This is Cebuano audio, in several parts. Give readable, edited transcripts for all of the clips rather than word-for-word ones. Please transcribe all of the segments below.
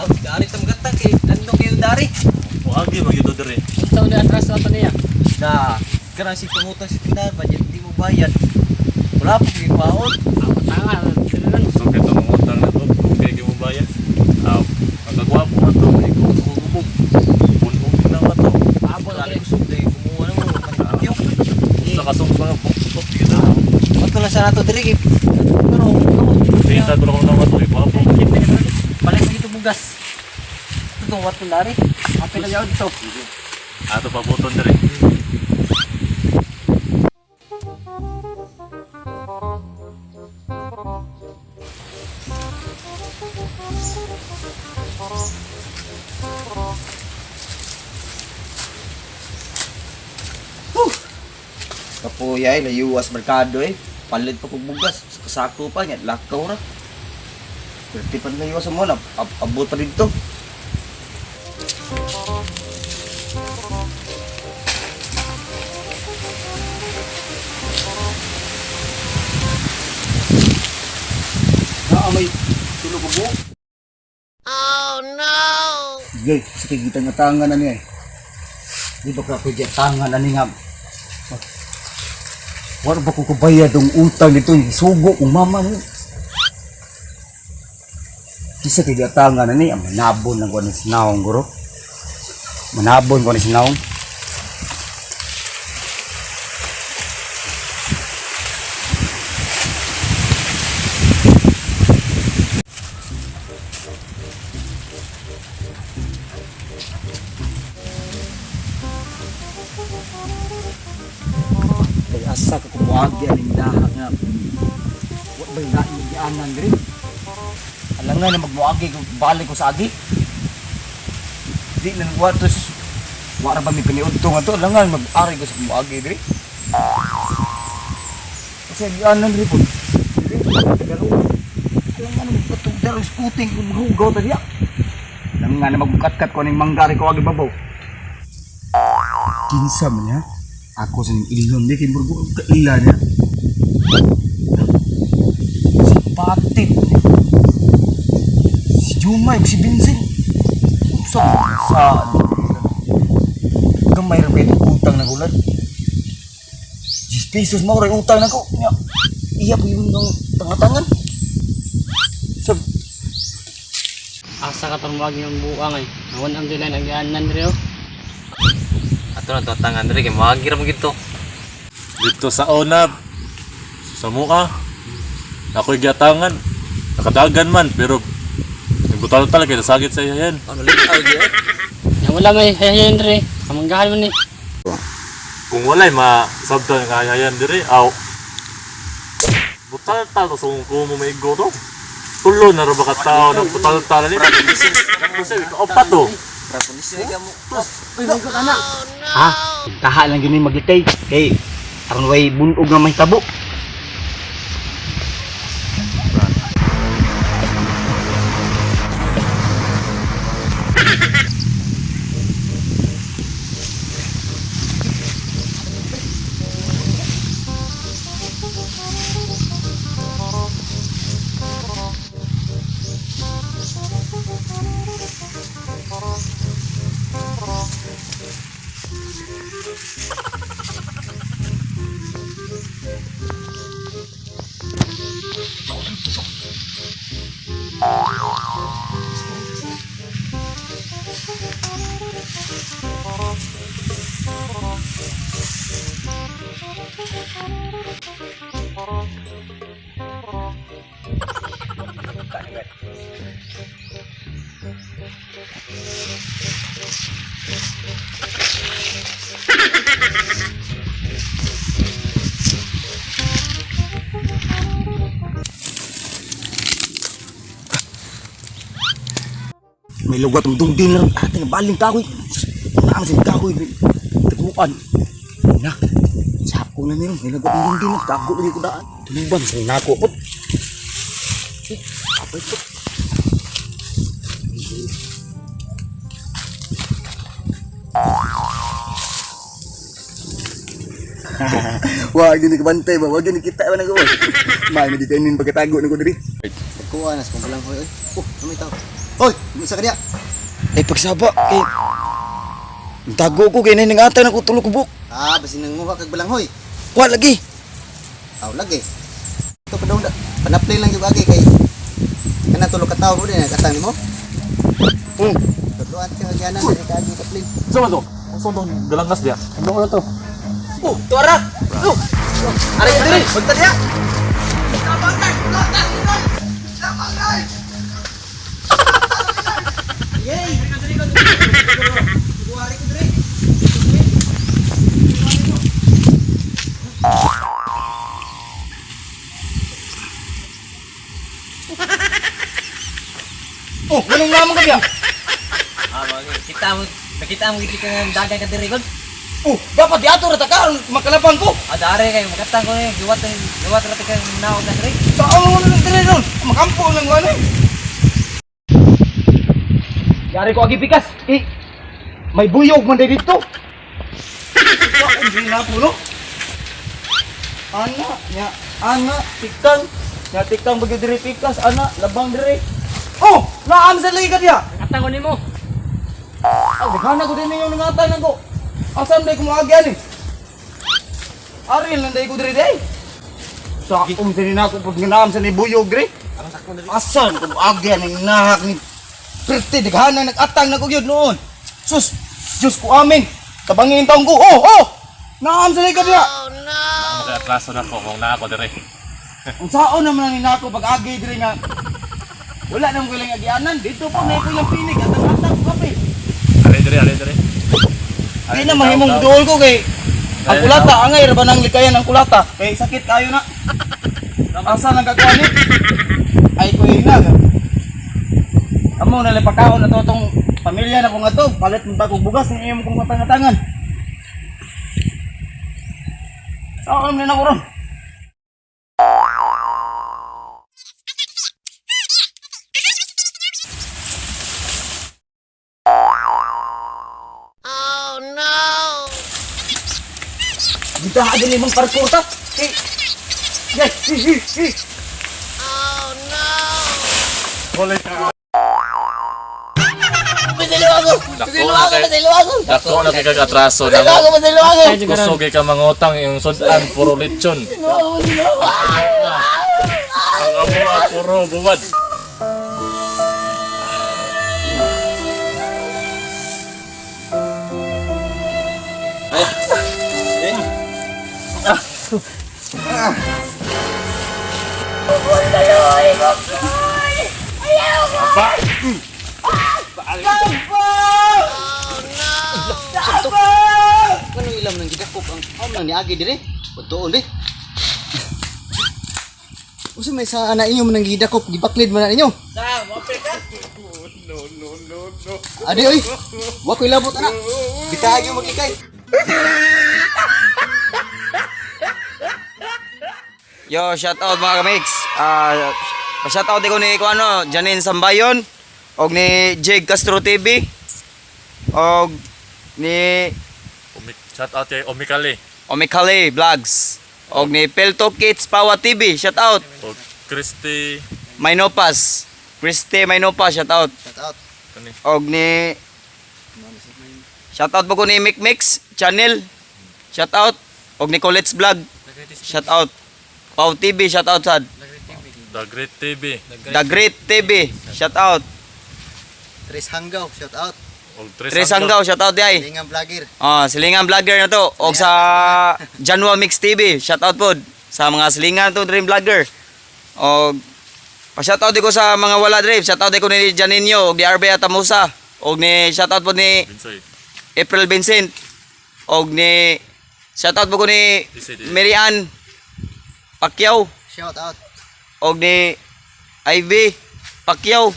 Aw, dari ta magatag kay andong kayo dari. Muagi magyud diri. Unsa ni atras ato niya? Na, kanang si pangutang sa tindahan ba di mo bayad. Wala pa gyud paon. Ako tanga, sila. So kay to mangutang na to, kay kay mo bayad. Aw, ang kagwapo na to, may gubog. Puno na ba to? Paabot Wala diri. kusog dai kumuha na mo manipyo. Sa kasong mga buktot gyud na. Ato lang sa nato diri kay pero Pinta ko na to, gwapo. Palit mo dito bugas. Ito wat na dari. Apil na yaw dito. Ato pabuton diri. Kapoy ay layuwas merkado eh. Palit pa kog bugas sa kasako pa nya lakaw ra. Pwede pa layuwas mo na abot pa dito. Naa may tulo ka buok. Yay, sa kay nga tangan na niya eh. Di ba ka ko tangan ani nga. Wala ba ko kabayad ang utang nito, sugo kong mama ni. Kisa kay tangan na ni, ang manabon na ko ni sinawong guro. Manabon ko ni sinawong. Kay asa ka kumuagi aning daha nga. Wa ba'y naigianan diri? Alangan na magmuagi kung balik ko sa agi. Di na nagwa to sus. Wa ra ba mi piniudto nga to? Alangan mag-ari ko sa kumuagi diri. Kasi agianan diri po. Diri Tagalog. Alangan na magpatugdar ang scooting kung maghugaw ta diya. Alangan na magkatkat ko ning manggari ko agi babaw. Kinsa man niya? Ako sa ning ilon ni kay murgo ang kaila niya. Si Patit ni. Si Jumay, si Vincent. Sa sa gamay ra ba itong utang na gulat? 10 pesos mao ra yung utang nako. Nya, iya po yun ng tangatangan. Sa Asa ka tong wag yung buang ay. Nawan ang dilay nagyanan diri oh. Ato na to tangan diri kay moagi ra mo gito. Dito sa una sa mua. Ako'y giatangan. Nakadagan man pero butal talaga nasagit sa iya yan. Ano likaw gyud. Nya wala may hayayan diri. Kamanggahan man ni. Kung walay masabtan nga hayayan diri aw. Butal tal to sa mo may to. Tulo na ra ba ka tao ng butal tal ni. Kasi ikaw pa to. Ha? Taha lang yun yung maglikay. Kay, aron way bunog nga may tabo. May lugat ang dungdin lang. Ate nga baling kahoy. Naam sa kahoy. Taguan. Na. Sako na niyo. May lugat ang dungdin lang. Tago lagi ko daan. Tuluban sa nako po. Eh, apa ito? Wag yun kabantay ba? Wag yun kita ba nagawa? May meditainin pagkatago na ko diri. Pagkuha na sa pambalang hoy. Oh, ano itaw? Hoy, unsa ka diya? Ay pagsaba kay tago ko kay naningatan ako tulog kubok. Ah, basin nang nguha kag balanghoy. Wa lagi. Aw lagi. Ito pa daw na. Panaplay lang yung agi kay kana tulo ka tawo mo din nagkatang nimo. Tudloan ka agyanan diri ka agi kaplin. Saan ba to? Saan tong galangas diya? Ano ko na to? Oh, tuara. Oh. Ari diri, punta diya. Oh, ganun naman ka diya. Ah, bagay. Kita mo, nakita mo gid ka nga dagan ka diri gud. Oh, dapat diato ra ta karon makalabang ko. Ah, dari kay makatang ko ni giwat giwat ra ka naog na diri. Saan mo na diri ron? Makampo lang ko ano. Yari ko agi pikas. Eh, may buyog man diri dito. Sa na pulo. Ana, nya, ana, tikang. Nya tikang bagi diri pikas, ana, labang diri. Oh, naam sa lagi ka diya. Katang ko nimo. Ah, daghana ko din yung nangatan ako. Asan day ko moagyan eh? Ariel nanday ko diri day. Sa akong sinina ko pag nganaam sa ni buyog diri. Asan ko moagyan ang nahak ni Perti daghana nag-atang na ko gyud noon. Sus, Diyos ko amin. Tabangin taong ko. Oh, oh. Naam sa ka diya. Maka-atraso na ko kung naa ko dire. Unsaon naman ni nako pag agi diri nga wala nang ko ilang agianan dito po may ko ilang pinig atang-atang ko kape. Are dire, are dire. Di na mahimong duol ko kay ang kulata angay ra ba nang likayan ang kulata kay sakit kayo na. Asa nang gagawa ni? Ay ko ina. Amo na lang pagkaon na to tong pamilya na ko nga to palit mo bagong bugas ng iyong kong katangatangan. Saan na ko ron? Dito ha din imong parkour ta. Eh. Yay, eh, eh, eh. Dako na kay kag atraso na mo. Kusog kay ka mangutang yung sudan puro lechon. Ang amo ah, puro buwad. Kanang ilam nang gidakop ang aw nang niagi diri. Pagtuon di. Usa may sa ana inyo man nang gidakop, gibaklid man na ninyo. Sa, mo ka. No no no no. Adi oy. Wa koy labot ana. Bitahag yung maglikay. Yo, shout out mga kamix. Ah, shout out ko ni ko ano, Janine Sambayon og ni Jake Castro TV og ni Umik, shout out kay Omikali. Omikale Vlogs og ni Pelto Kids Pawa TV, shout out. O Christy Mainopas, Christy Mainopas, shout out. Shout out. kani Og ni shout out po ko ni Mick Mix Channel. Shout out og ni Colette's Vlog. Shout out. Pau TV, shout out sad. The Great TV. The Great TV, shout out. Tres Hanggaw, shout out. O Tres Tres Anggaw, shout out di ay. Lingang vlogger. Ah, Silingan Vlogger na to. Og sa Janwa Mix TV, shout out pod sa mga Silingan to Dream Vlogger. Og pa shout out di ko sa mga wala drive. Shout out di ko ni Janinho og ni RB Atamusa. Og ni shout out pod ni Binsoy. April Vincent. Og ni shout out po ko ni Mary Ann Pacquiao Shout out. og ni Ivy Pacquiao.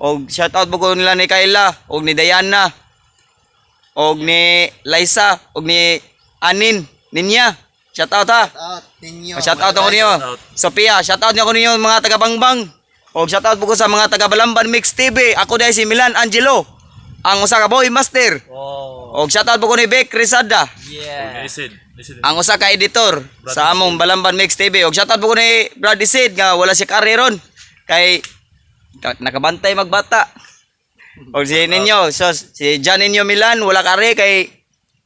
Og shout out po ko nila ni Kayla, og ni Diana, og ni Liza, og ni Anin, ninya. Shout out ha. Shout out ninyo. Oh, shout out ako ninyo. Shout out. Sophia, shout out niyo ako ninyo mga taga Bangbang. Og shout out po ko sa mga taga Balamban Mix TV. Ako dahil si Milan Angelo, ang usa ka boy master. Oh. Og shout out po ko ni Beck Rizada, Yeah. Isid. Isid. ang usa ka editor sa among Balamban Mix TV. Og shout out po ko ni Brad Isid nga wala siya kare ron kay nakabantay magbata. Og si ninyo, so, si John ninyo Milan wala kare kay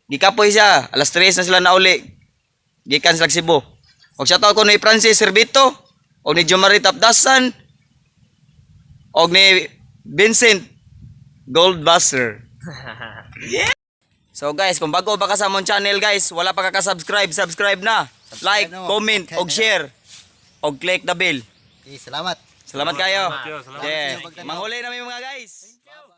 gikapoy siya. Alas 3 na sila nauli. Gikan sila Cebu. Og shout out ko ni Francis Servito, og ni Jomari Tapdasan, og ni Vincent Goldbuster. So guys, kung bago pa ka sa among channel guys, wala pa ka ka-subscribe, subscribe na. Like, na mo. comment, Okay og na. share, og click the bell. Okay, salamat. Salamat kayo. Salamat. Yeah. Salamat. Manghuli na mi mga guys. Bye.